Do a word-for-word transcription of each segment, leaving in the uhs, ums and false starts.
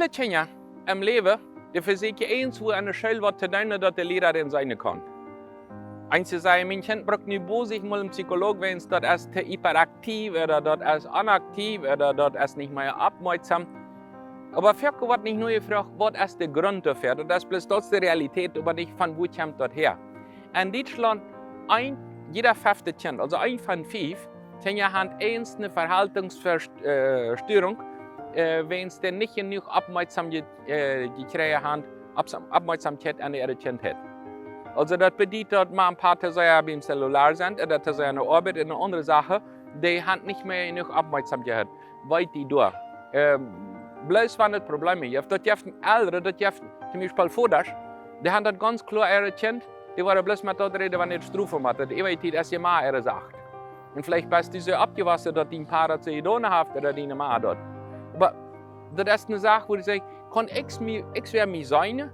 Kjinja em Läwen, dee vesieekjen irjentwua aun de School waut to doonen, daut de Liera dän seenen kaun. Eenje sajen: "Mien Kjint brukt nu bosich mol een Psycholog, wiels daut es too hyperaktiv, ooda daut es onaktiv, ooda daut es nich mea oppmoakjsom." Oba foaken woat nich no jefroacht, waut es de Grunt doafäa? Daut es bloos, daut es de Realität, oba nich von wua kjemt daut häa. En Dietschlaunt, een, jieda fefte Kjint, aulsoo een von fief, Kjinja han eene Verhaltungsstörung, äh, wiels dee nich jenuach Oppmoakjsom-, äh, jekjräajen han, Oppsom-, Oppmoakjsomkjeit en äare Kjintheit. Aulsoo daut bediet, daut Mame un Pape too sea biem Zellular sent, ooda too sea aun de Oabeit, aun aundre Sachen, dee han nich mea jenuach Oppmoakjsomkjeit. Weet dee doa. Ähm, bloos wan daut Probleme jeft. Daut jeft Elren, daut jeft toom Biespel Vodasch, dee han daut gaunz kloa, äa Kjint, dee woaren bloos met daut räden, wan et Strof moakt. Daut äwajäwen es je mea äare Sach. Un veleicht best du soo oppjewossen, daut dien Pa daut soo jedonen haft, ooda diene Ma daut. Oba daut es eene Sach, wua ekj saj, kaun ekj mie, ekj wäa mie seenen,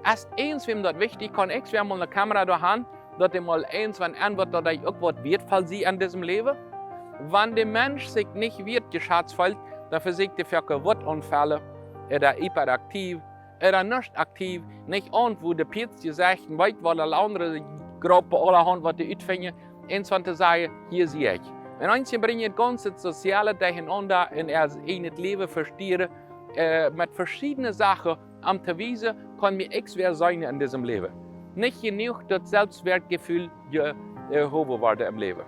es irjentwäm daut wichtich, kaun ekj wäa mol eene Kamera doa han, daut dee mol irjentwan aunwoat, daut ekj uk waut wieetvoll sie en disem Läwen. Wan de Mensch sikj nich wieetjeschatzt feelt, dan vesieekjt dee foaken Wutanfäll, ooda hyperaktiv, ooda nich aktiv, nich aun, wua de Pietz jesajcht un weet, waut aule aundre Gruppen aulahaunt waut dee utfinjen, irjentwan to sajen: "Hia sie ekj." Un eenje brinjen daut gaunze soziale Durchenaunda en äa ieejnet Läwen vestören, äh, met veschiedne Sachen, om to wiesen, kaun mie ekj wäa seenen en disem Läwen. Nich jenuach daut Selfstwertjefeel je-, äh, hoagen woaren em Läwen.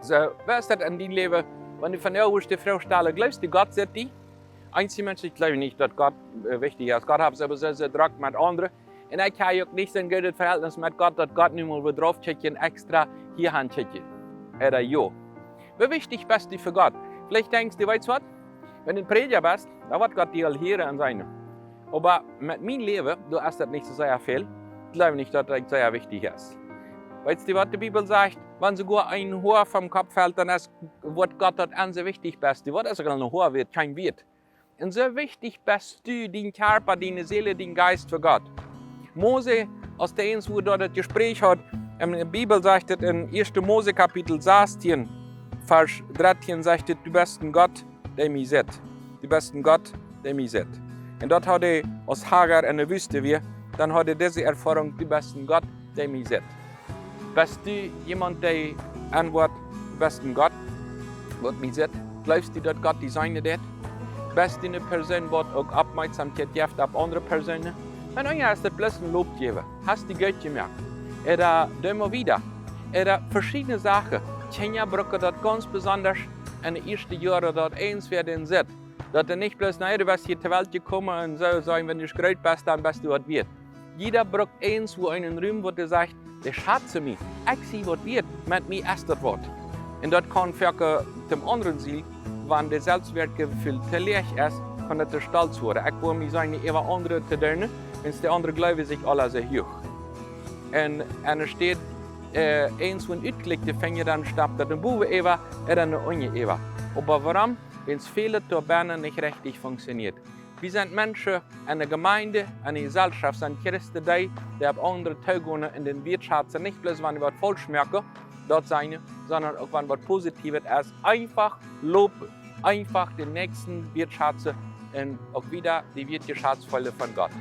Soo, woo es daut en dien Läwen, wan du von de Oagen de Froag stellst: "Jleefst du, Gott sitt die?" Eenje Menschen jleewen nich, daut Gott, äh, wichtich es. Gott haft sowieso soo drock met aundre. Un ekj hab uk nich soon goodet Verhältnis met Gott, daut Gott nu mol woat drauf kjikjen, extra hia han kjikjen. Ooda jo. Woo wichtich best du fa Gott? Veleicht denkjst du: "Weetst waut? Wan du een Prädja best, dan woat Gott die aul hieren un seenen." Oba met mien Läwen, doa es daut nich soo sea väl. Jleew nich, daut daut sea wichtich es. Weetst du, waut de Bibel sajcht? Wan soogoa een Hoa vom Kopp felt, dan es, woat Gott daut aun soo wichtich best. Waut es uk een Hoa wieet? Kjeen Wieet. Un soo wichtich best du, dien Kjarpa, diene Seel, dien Jeist fa Gott. Mose, aus dee irjentwua doa daut Jespräch haud, en de Bibel sajcht et en ieeschte Mose Kapitel sastieen, Varsch dartieen, sajcht et: "Du best een Gott, dee mie sitt. Du best een Gott, dee mie sitt." Un daut haud hee, aus Hagar en de Wüste wia, dan haud hee dise Erfoarunk: "Du best een Gott, dee mie sitt." Best du jemaunt, dee aunwoat: "Du best een Gott, waut mie sitt"? Jleefst du, daut Gott die seenen deit? Best du eene Persoon, waut uk Oppmoakjsomkjeit jeft opp aundre Persoonen? Wan eena es, daut bloos een Lob jäwen. Hast du goot jemoakt. Ooda doo mau wieda. Ooda veschiedne Sachen. Kjinja brucken daut gaunz besondasch en de ieeschte Joaren, daut irjentwäa dän sitt. Daut dee nich bloos: "Na jo, du best hia to Welt jekomen un soo, soo, wan du groot best, dan best du waut wieet." Jieda brukt irjentwua eenen Rum, wua hee sajcht: "Dee schatzen mie. Ekj sie waut wieet. Met mie es daut waut." Un daut kaun foaken, äh, toom aundren sennen, wan daut Selfstwertjefeel too läach es, kaun daut too stolt woaren. Ekj woa mie seenen äwa aundre to doonen, wiels de aundre jleewen sikj aule soo huach. Un, un enne Städ, äh, irjentwua een Utjlekj to finjen, dan staupt daut no bowen äwa ooda no unjen äwa. Oba wuarom? Wiels väl doa bennen nich rajcht funktionieet. Wie sent Menschen en de Jemeent, en de Jeselschoft, sent Christen, dee, dee opp aundre toogonen un dän wieettschatzen, nich bloos wan waut faulsch moaken, daut seenen, sonda uk wan waut Positiewet es, eefach lowen, eefach dän Näakjsten wieettschatzen un uk wieda dee wieetjeschazt feelen von Gott.